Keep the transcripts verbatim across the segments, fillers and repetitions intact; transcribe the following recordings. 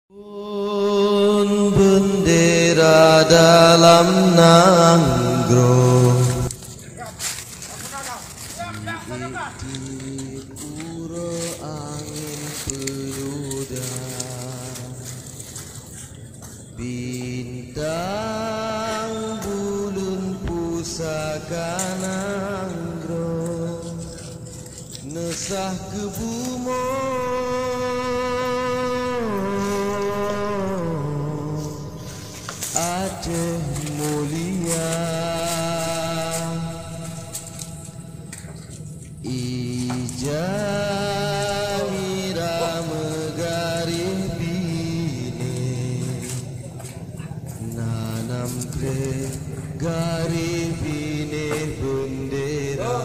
Pun bendera dalam nanggroe, diitik uroe angén peuyuda. Bintang buleuen pusaka nanggroe, neusah keu bumoe Aceh mulia. Ija mirah meugaréh binéh, nanam kreueh garéh binéh beundera.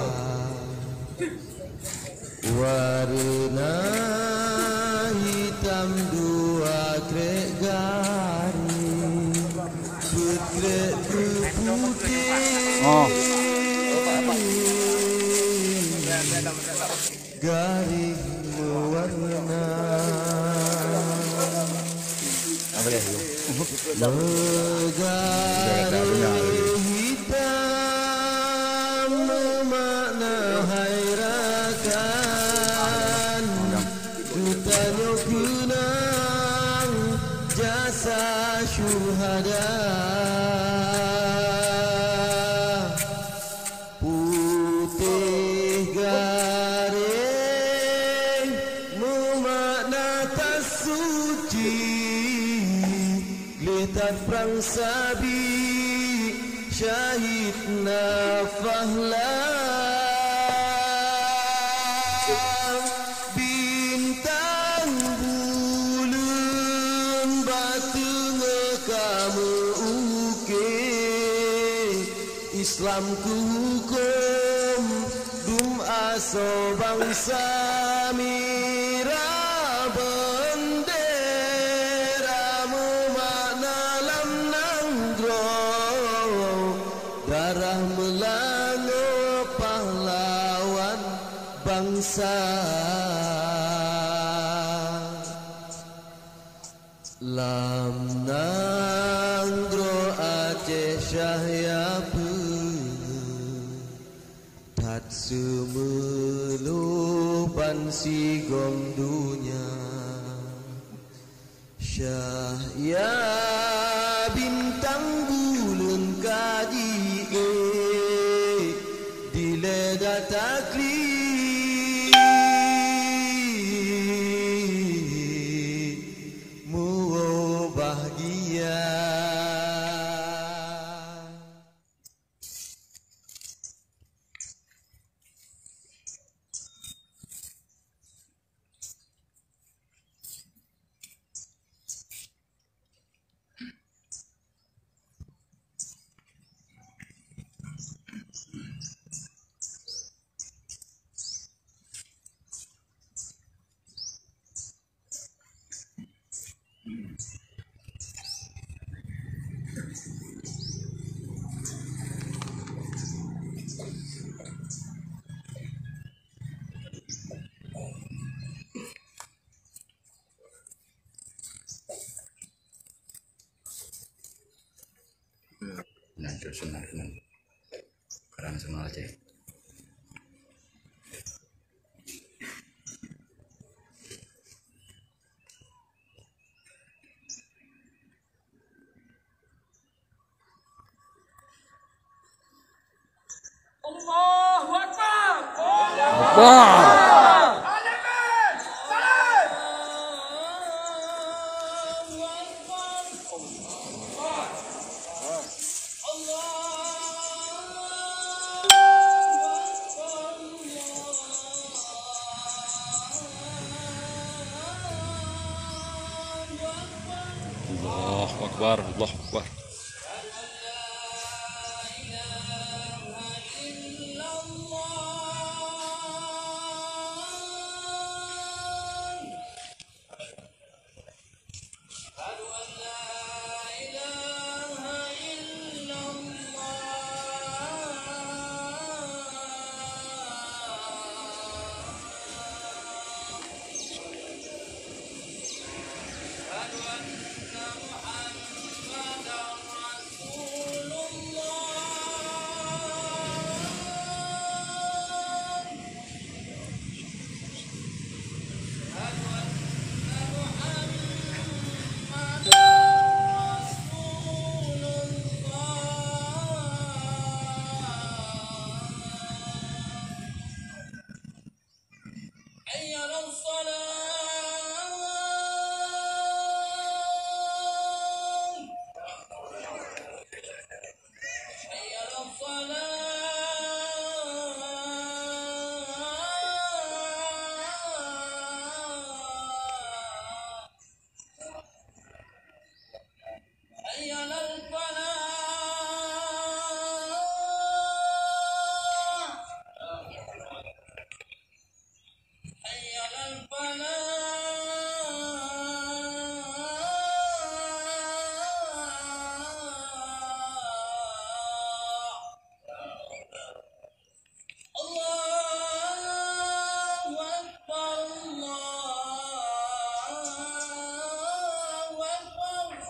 Wareuna hitam dua krek garéh, peuet krek keu putéh. Oh. Garéh meuwareuna. Apa dia? Meugaréh hitam meumakna hai rakan, geutanyoe keunang jasa syuhada. Putéh garéh meumakna that suci, gleh that prang sabi syahidna Fahlan. Bintang buleuen bak teungoh ka meu-ukée, Islam keu hukôm dum asoe bansa. Mirah beundera meumakna lam nanggroe, darah meulangoe pahlawan bansa. Lam nanggroe Aceh syah ya peue, that seumeulôh bansigom donya. Syah ya bintang buleuen ka jiék dilée that takli. Muwoe bahgia. Nah, terus senang, senang. Karang sama aja. Allahu Akbar. Akbar. Allahu Akbar, Allahu Akbar.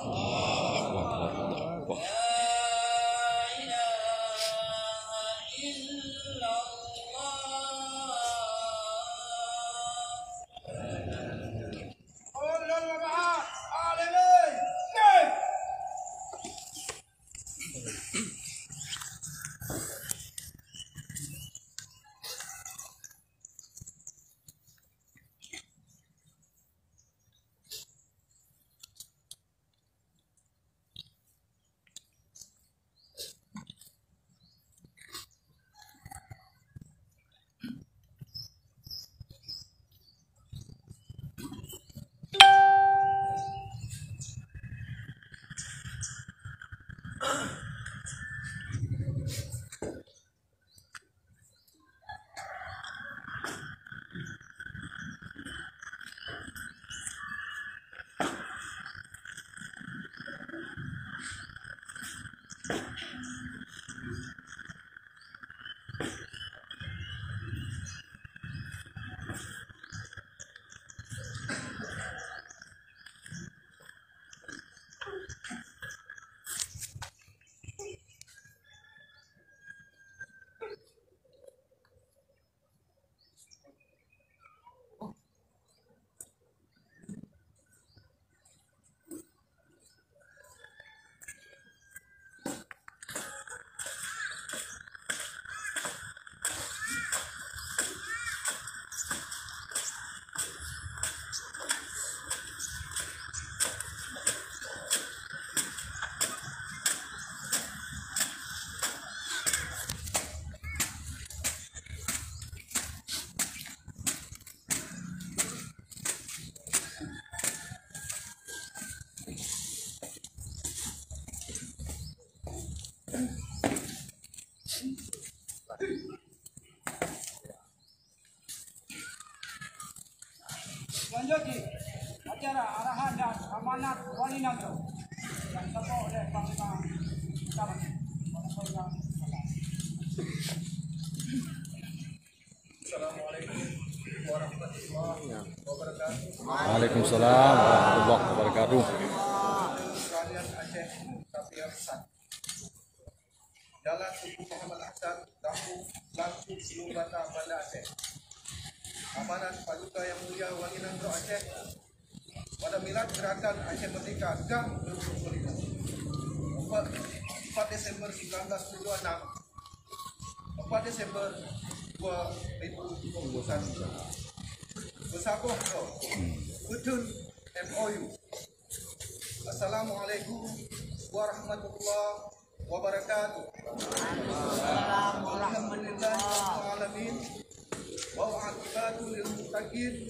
Allahu Akbar. Allahu Akbar. Lanjut jih acara arahan dan amanat Wali Nanggroe yang ditempa oleh Panglima Utama. Assalamualaikum warahmatullahi wabarakatuh. Waalaikumsalam warahmatullahi wabarakatuh. Rakyat Aceh, tapi yang besar. Dalam Teungku Muhammad Hasan, Teungku, selaku Sultan Banda Aceh. Amanat Paduka Yang Mulia Wali Nanggroe Aceh, pada milad Gerakan Aceh Merdeka GAM dua ribu dua puluh lima. Empat, empat Desember sembilan belas tujuh enam, empat Desember dua ribu dua puluh satu. Beusaboh droe, beuteun M O U. Assalamualaikum warahmatullahi wabarakatuh. Alhamdulillahirabbil alamin. Wal aqibatu lil muttaqin.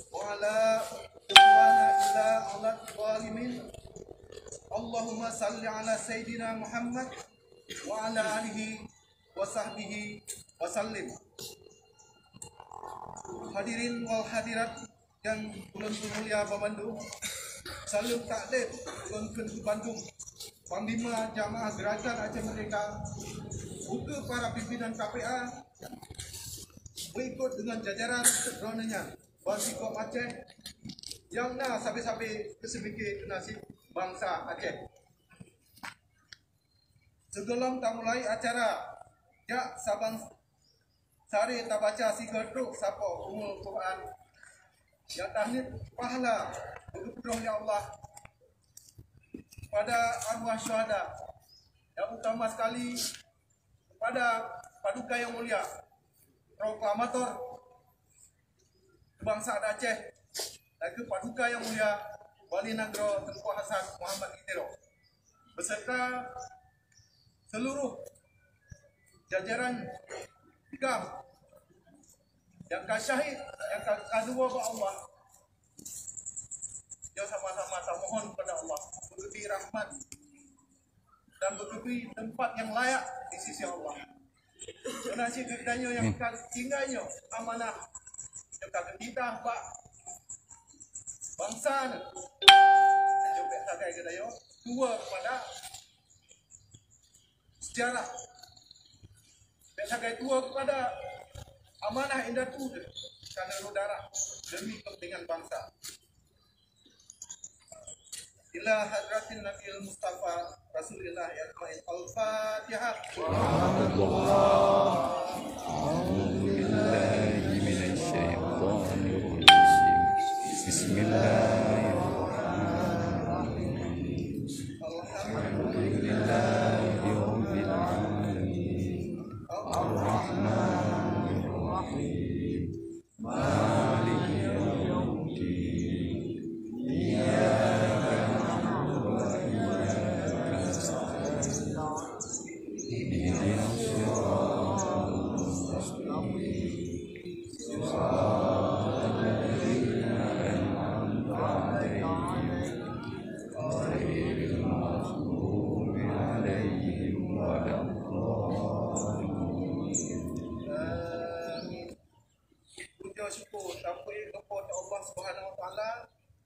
Wa la udwana illa 'alal zalimin. Allahumma salli ala sayyidina Muhammad wa ala alihi wa sahbihi wa sallim. Hadirin wal hadirat yang ulôn peumulia banmandum, saleuem takzim ulôn kheun keu bandum panglima jamaah Gerakan Aceh Merdeka, ukeue para pimpinan K P A, beuikot deungon jajaran droeneuh nyan, Ban Sikoe Aceh nyang na sabe-sabe keu seumike nasib bansa Aceh. Sigohlom tamulai acara, jak saban sare tabaca sigoe trok sapoe ummul Quran nyang tahniet pahala beugeubroh lé Allah kepada arwah syuhada, nyang utama sekali kepada Paduka Yang Mulia Proklamator Kebangsaan Aceh, lagèe Paduka Yang Mulia Wali Nanggroe Teungku Hasan Muhammad di Tiro, beserta seluruh jajaran GAM nyang ka syahid, nyang ka, ka tuwoe bak Allah. Nyoe sama-sama tamohon kepada Allah beugeubri rahmat dan beugeubri teumpat nyang layak di sisi Allah. Meunan cit keu geutanyoe nyang ka tinggai nyoe amanah nyang ka geutitah bak bansa nyoe. Nyoe bèk sagai geutanyoe tuwoe kepada sejarah. Bèk sagai tuwoe kepada amanah indatu teuh ka neurôh darah demi kepentingan bansa. Ila hadratin Nabil Mustafa Rasulillah ajmain. Al-Fatihah. أعوذ بالله من الشيطان الرجيم. بسم الله الرحمن الرحيم. الحمد لله رب العالمين. الرحمن الرحيم. مالك يوم الدين. إياك نعبد وإياك نستعين. اهدنا الصراط المستقيم. صراط الذين أنعمت عليهم غير المغضوب عليهم ولا الضالين. Puja syukur tapeugah keu Allah Subhanahu Wa Taala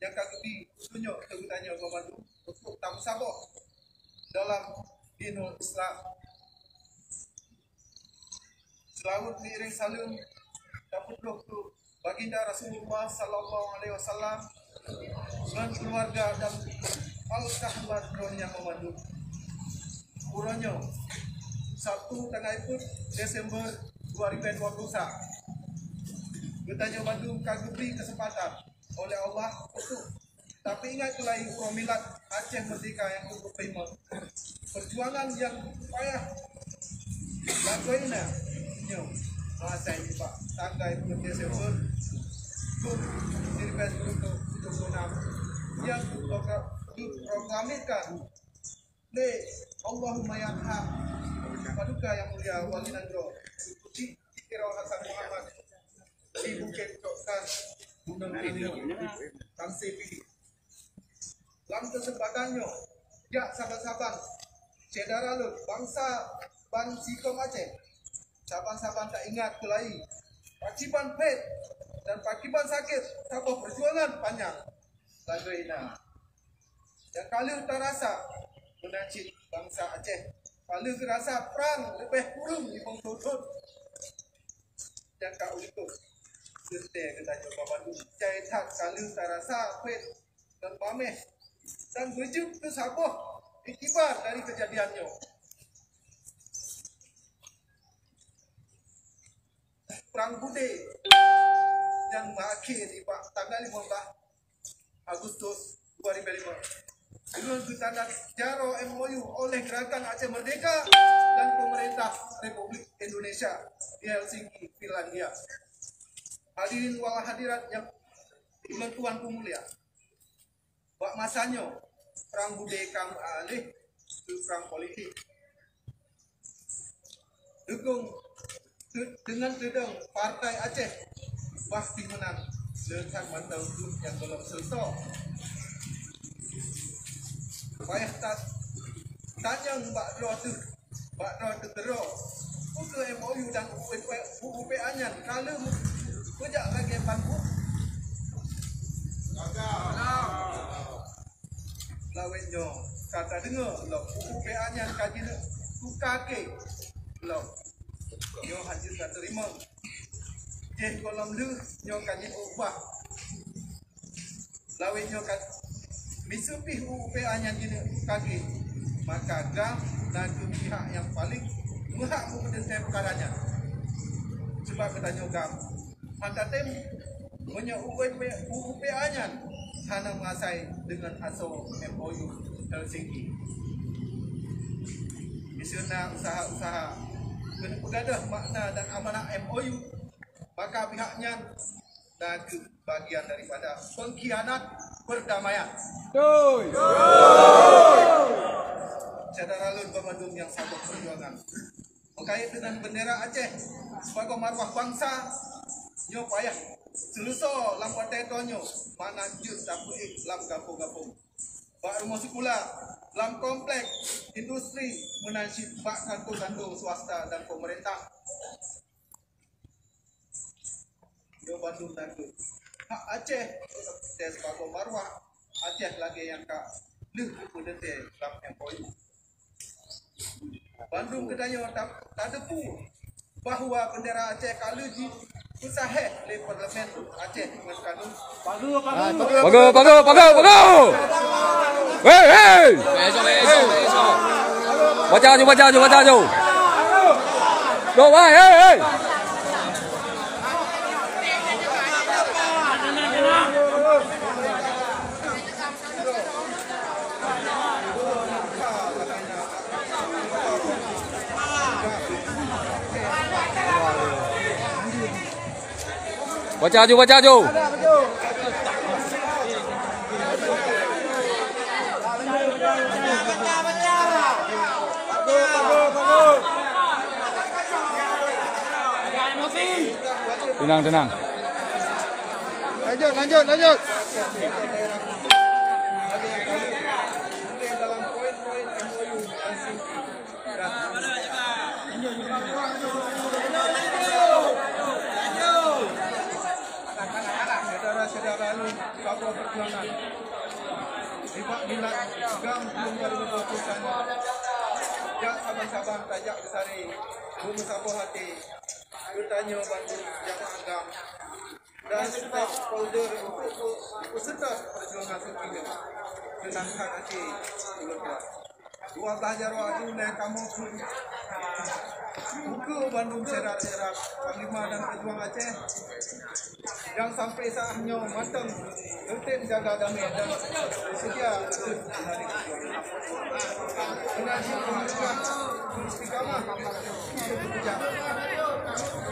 nyang ka geubri peutunyok keu geutanyoe banmandum untuk tameusaboh dalam dinul Islam. Seulaweuet meuiréng saleuem tapeudroh keu Baginda Rasulullah sallallahu alaihi wasallam ngon keuluwarga dan al-kahwat droe nyang meumandum. Uroe nyoe, Sabtu tanggai peuet Desember dua ribu dua puluh satu, geutanyoe bandum ka geubri keuseumpatan oleh Allah untuk tapeuingat keulai uroe milad Aceh Merdeka nyang keupeuet lima. Peujuangan nyang payah lagoina nyoe meuasai nibak tanggai peuet Desember seribu sembilan ratus tujuh puluh enam nyang diproklamirkan lé Allahumma yarham Paduka Yang Mulia Wali Nanggroe Teungku Chik Hasan Muhammad di Bukét Cokkan, Gunong Kidul, Tamsé Pidie. Lam keuseumpatan nyoe, jak saban-saban syedara lôn bansa ban sikôm Aceh, saban-saban taingat keulai pakiban phet dan pakiban sakét saboh peujuangan panyang lagoina nyang ka lheueh tarasa meunan cit bansa Aceh. Ka lheueh geurasa prang leubeh kureueng limong ploh thon nyang ka ulikot. Seuté geutanyoe banmandum jai that ka lheueh tarasa phet dan paméh dan beujeuet keu saboh iktibar dari keujadian nyoe. Prang Budé nyang meuakhé nibak tanggai lima belas Agustus dua ribu lima. Ulôn geutanda jaroe M O U oleh Gerakan Aceh Merdeka dan pemerintah Republik Indonesia di Helsinki, Finlandia. Hadirin wal hadirat nyang ulôn tuan peumulia, bak masa nyoe, Prang Budé ka meualih keu prang politik. Dukung te-, deungon teudong Partai Aceh bah pih meunan le that mantong buet nyang gohlom seuleusoe. Payah that tanyong bak droe teuh, bak droe teuh keudroe. Peu kheueh M O U dan U U P A nyan ka lheueh beujak lagée ban buet? Lawét nyoe ka tadeungoe lom, U U P A nyan ka jeuet tuka keu lom. Nyoe hana jeuet tateurimong. Jih gohlom lheueh nyoe ka jeuet ubah. Lawét nyoe ka miseue pih U U P A nyan jeuet tuka keu. Maka GAM na kheueh pihak nyang paleng meuhak meupeuteuntée peukara nyan. Sabab geutanyoe GAM hana tem meunyoe U U P, U U P A nyan hana meuasai deungon asoe M O U Helsinki. Miseue na usaha-usaha keuneuk peugadôh makna dan amanah M O U, maka pihak nyan na kheueh bagian daripada pengkhianat perdamaian. Betul. Syedara lôn banmandum nyang saboh peujuangan. Meukait deungon bendera Aceh sibagoe maruah bansa, nyoe payah seuleusoe lam watée droe nyoe, mangat jeuet tapeuék lam gampông-gampông, bak rumoh sikula, lam komplek industri, meunan cit bak kantô-kantô swasta dan pemerintah. Nyoe bandum na kheueh hak Aceh, teuh sibagoe maruah Aceh lagée nyang ka lheueh geupeuteuntée lam M O U. Bandum geutanyoe ta-, tateupeue bahwa bendera Aceh ka lheueh jipeusahéh lé Parlemen Aceh ngon kanun. Pagoe, pagoe, pagoe, pagoe, pagoe! Hei, hei! Baca aju, baca aju, baca aju. Go, wahai, hei, hei! Baca aju, baca aju. Tenang, tenang. Lanjut, lanjut, lanjut. Syedara-syedara lôn saboh peujuangan, nibak milat GAM dua ribu dua puluh nyoe, jak saban-saban tajak beusaré, beumeusaboh até, geutanyoe bandum jamaah GAM dan stakeholder untuk peuseutôt peujuangan seupi nyoe. Seunang that até ulôn tuan. Dua blah jaroe adu lé kamoe buku bandum syedara-syedara panglima dan peujuang Aceh nyang sampai saat nyoe mantong rutin jaga damé dan seutia untuk menarik peujuangan. Meunajih peungeureuah istiqamah untuk peujak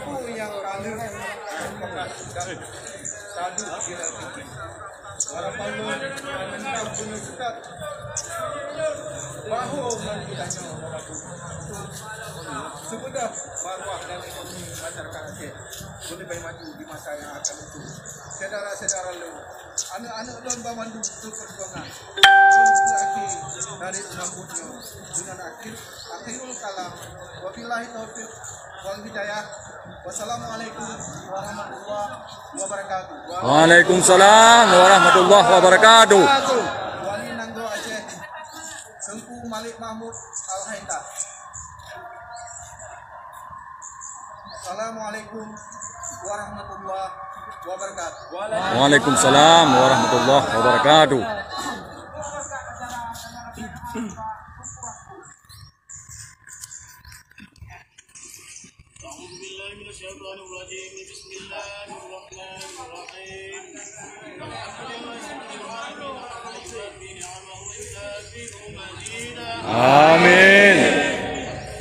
peue nyang ka lheueh meupakat dan taduek di dalam harapan lôn, pemerintah keuneuk seutôt bahwa ngon geutanyoe seubeudôh maruah dan ekonomi masyarakat Aceh keuneuk leubeh maju di masa nyang akan datang. Syedara-syedara lôn, aneuk-aneuk lôn banmandum keu peujuangan, lôn beuakhé dari sambot nyoe deungon akhir, akhirul kalam. Wabillahi taufiq wal hidayah. Wassalamualaikum warahmatullahi wabarakatuh. Waalaikumsalam warahmatullahi wabarakatuh. Wali Nanggroe Aceh, Teungku Malik Mahmud Al-Haitah. Assalamualaikum warahmatullahi wabarakatuh. Waalaikumsalam warahmatullahi wabarakatuh. أعوذ بالله من الشيطان الرجيم. بسم الله الرحمن الرحيم. الحمد لله رب العالمين، الذي نعمه ويكافئ مزيده. آمين.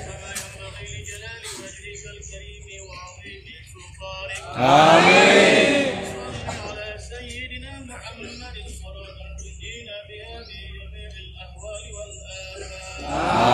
كما ينبغي لجلال وجهك الكريم وعظيم سلطانك. آمين. وصل على سيدنا محمد صلاة تنجينا بها من جميع الأهوال والآفات.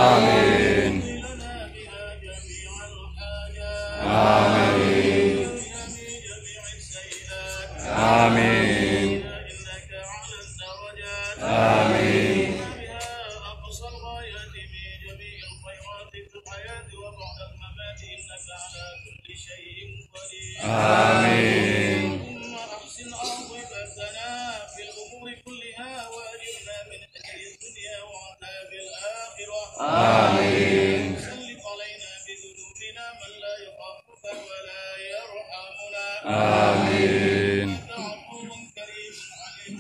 آمين. تقضي لنا بها جميع الحاجات. آمين. وتقضي لنا بها جميع السيئات. آمين. إنك أعلى الدرجات. آمين. وتنال بها أقصى الغايات من جميع الخيرات في الحياة وبعد الممات، إنك على كل شيء قدير. آمين. اللهم أحسن عاقبتنا في الأمور كلها وأجرنا من خزي الدنيا وعذاب الآخرة. آمين. سلط علينا بذنوبنا من لا يخافك ولا يرحمنا. آمين. إنك عفو كريم عليم.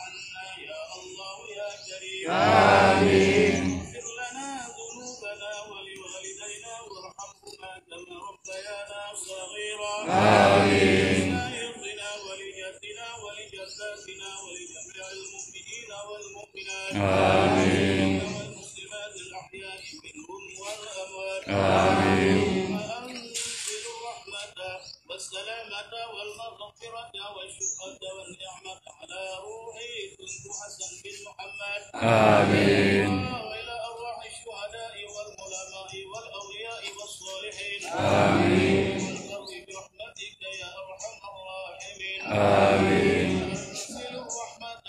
عنا يا الله يا كريم. آمين. اغفر لنا ذنوبنا ولوالدينا وارحمهما كما ربيانا صغيرا. آمين. ولمشايخنا ولجدنا ولجداتنا ولجميع المؤمنين والمؤمنات. آمين. والمسلمات الأحياء منهم والأموات. آمين. وأنزل الرحمة والسلامة والمغفرة والشفقة والنعمة على روح تنجو حسن بن محمد. آمين. وإلى أرواح الشهداء والعلماء والأولياء والصالحين. آمين. والبر برحمتك يا أرحم الراحمين. آمين. أنزل الرحمة،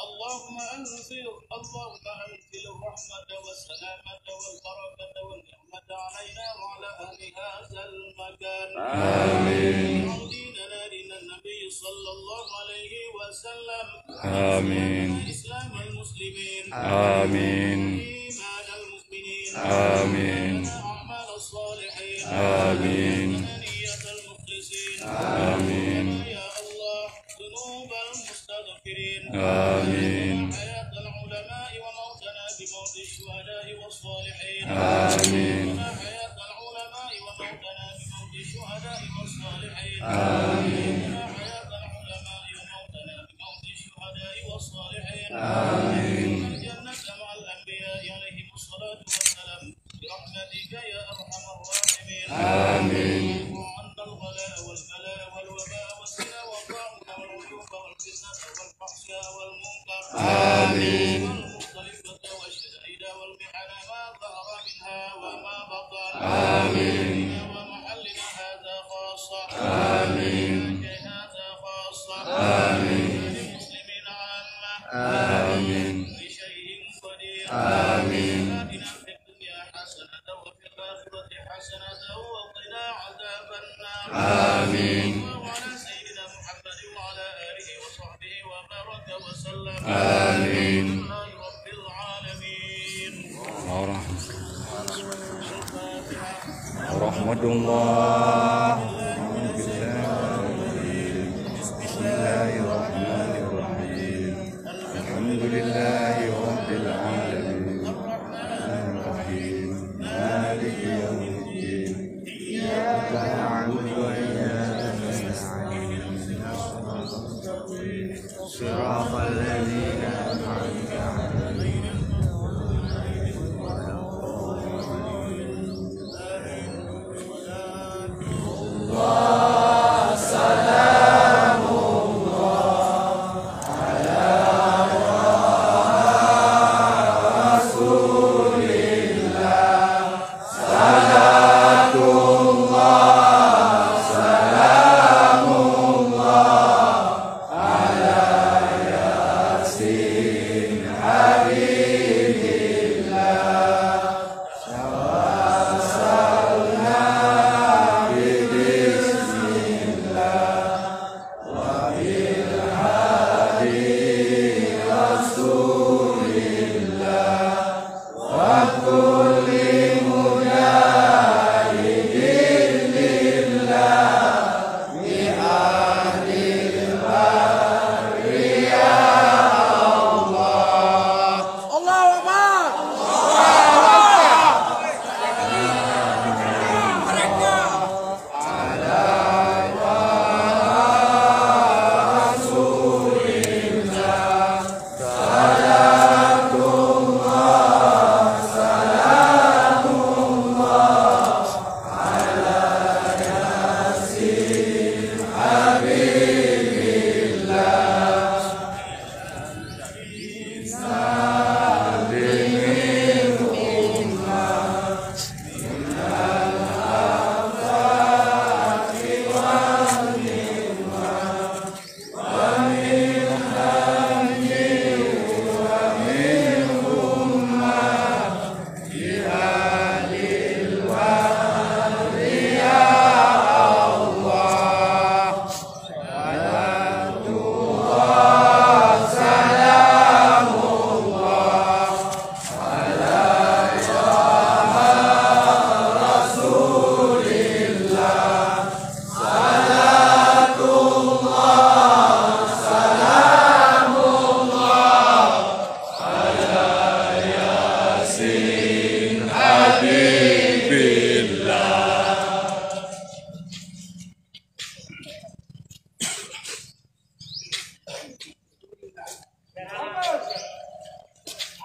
اللهم أنزل، اللهم أنزل الرحمة والسلامة والبركة والنعمة علينا وعلى أهل هذا المكان. آمين. واجعل ديننا دين النبي صلى الله عليه وسلم. آمين. إسلام المسلمين. آمين. إيمان المؤمنين. آمين. أعمال الصالحين. آمين. نية المخلصين. آمين. يا الله، ذنوب المستغفرين. آمين. الشهداء والصالحين. آمين. وارزقنا حياة العلماء وموتنا بموت الشهداء والصالحين. آمين. وارزقنا حياة العلماء وموتنا بموت الشهداء والصالحين. آمين. وارزقنا الجنة مع الأنبياء عليهم الصلاة والسلام. برحمتك يا أرحم الراحمين. آمين. وارفع عنا الغلاء والبلاء والوباء والزنا والطاعون والعيوب والفتنة والفحشاء والمنكر. آمين. والمختلفة والشدائد والمحن ما ظهر منها وما بطن. آمين. ومحلنا هذا خاصة. آمين. ومكاننا هذا خاصة. آمين. وللمسلمين عامة. آمين. بكل شيء قدير. آمين. آتنا في الدنيا حسنة وفي الآخرة حسنة وقنا عذاب النار. آمين. وعلى سيدنا محمد وعلى آله وصحبه وبارك وسلم. آمين. الحمد لله رب العالمين. ورحمة الله. بسم الله الرحمن الرحيم. الحمد لله رب العالمين. الرحمن الرحيم. مالك يوم الدين. إياك نعبد وإياك نستعين. اهدنا الصراط المستقيم. صراط الذين أنعمت عليهم.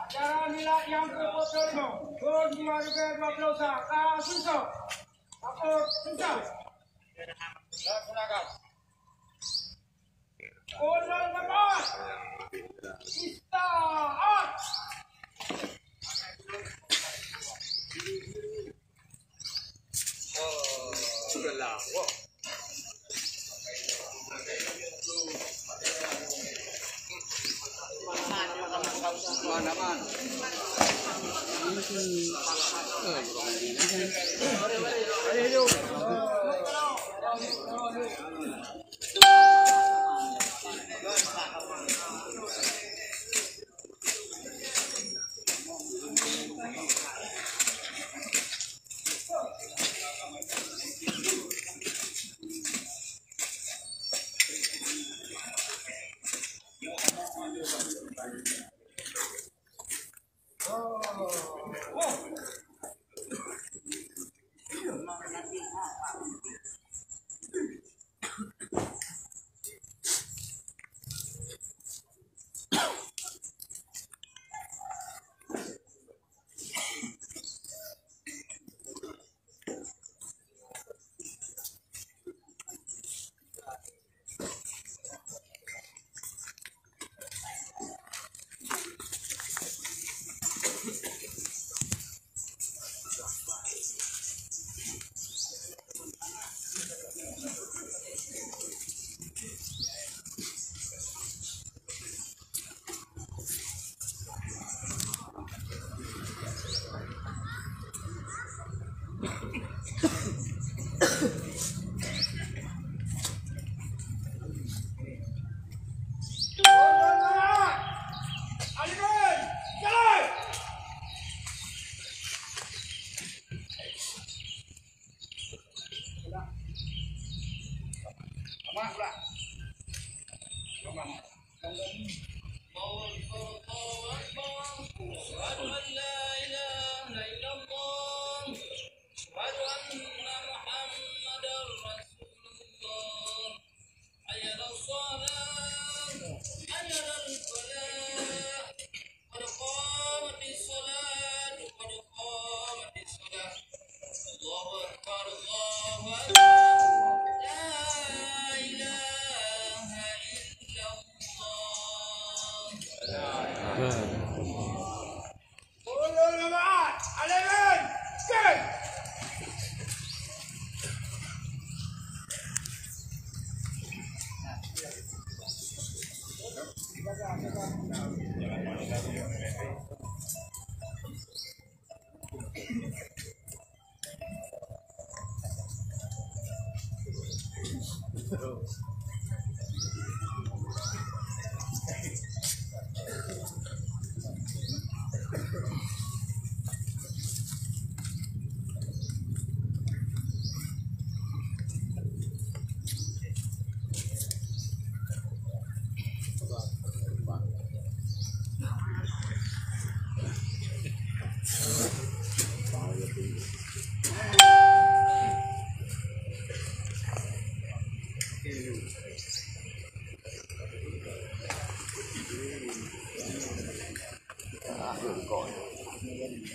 Acara milad nyang keu dua puluh lima, tahun dua ribu dua puluh satu, ka susah. Takut susah. Laksanakan. Ulul Bapak. Istaat.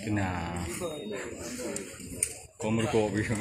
Kena. Kau merokok biasa.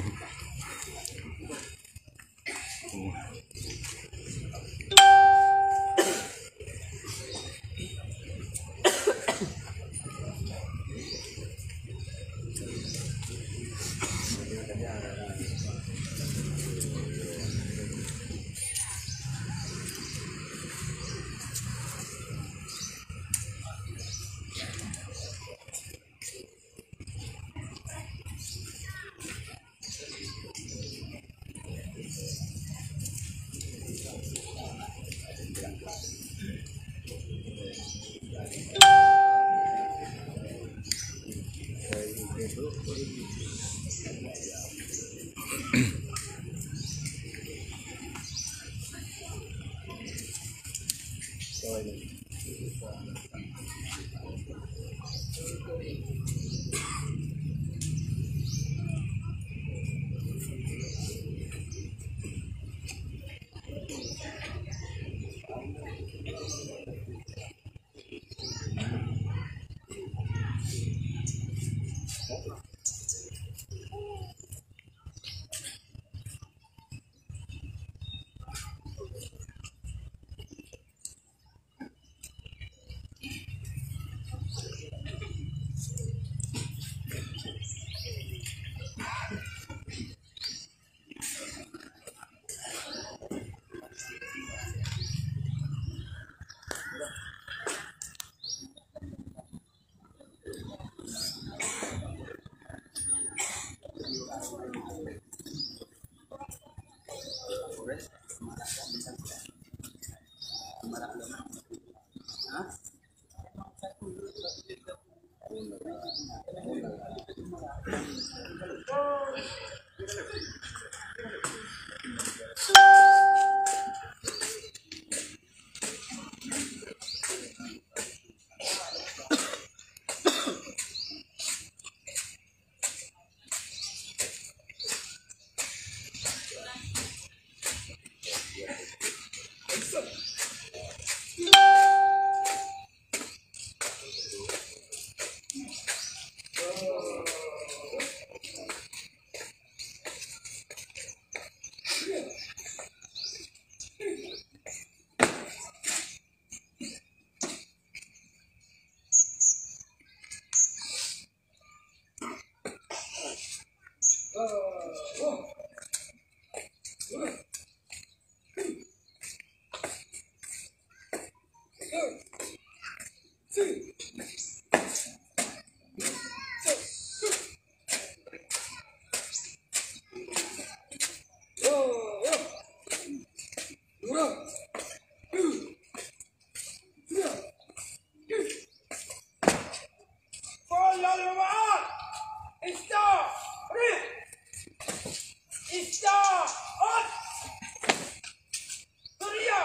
Surya,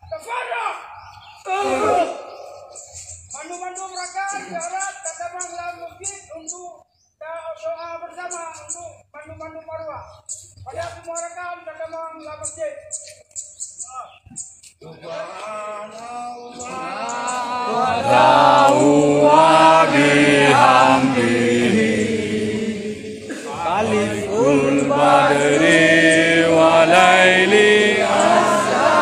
tafarrag! Bandum-bandum rakan diharap tatamong lam masjid untuk ta-, doa bersama untuk bandum-bandum arwah. Pada semua rakan tatamong lam masjid. Subhanallah. Wa bihamdihi. Taliful badri wa laili asra.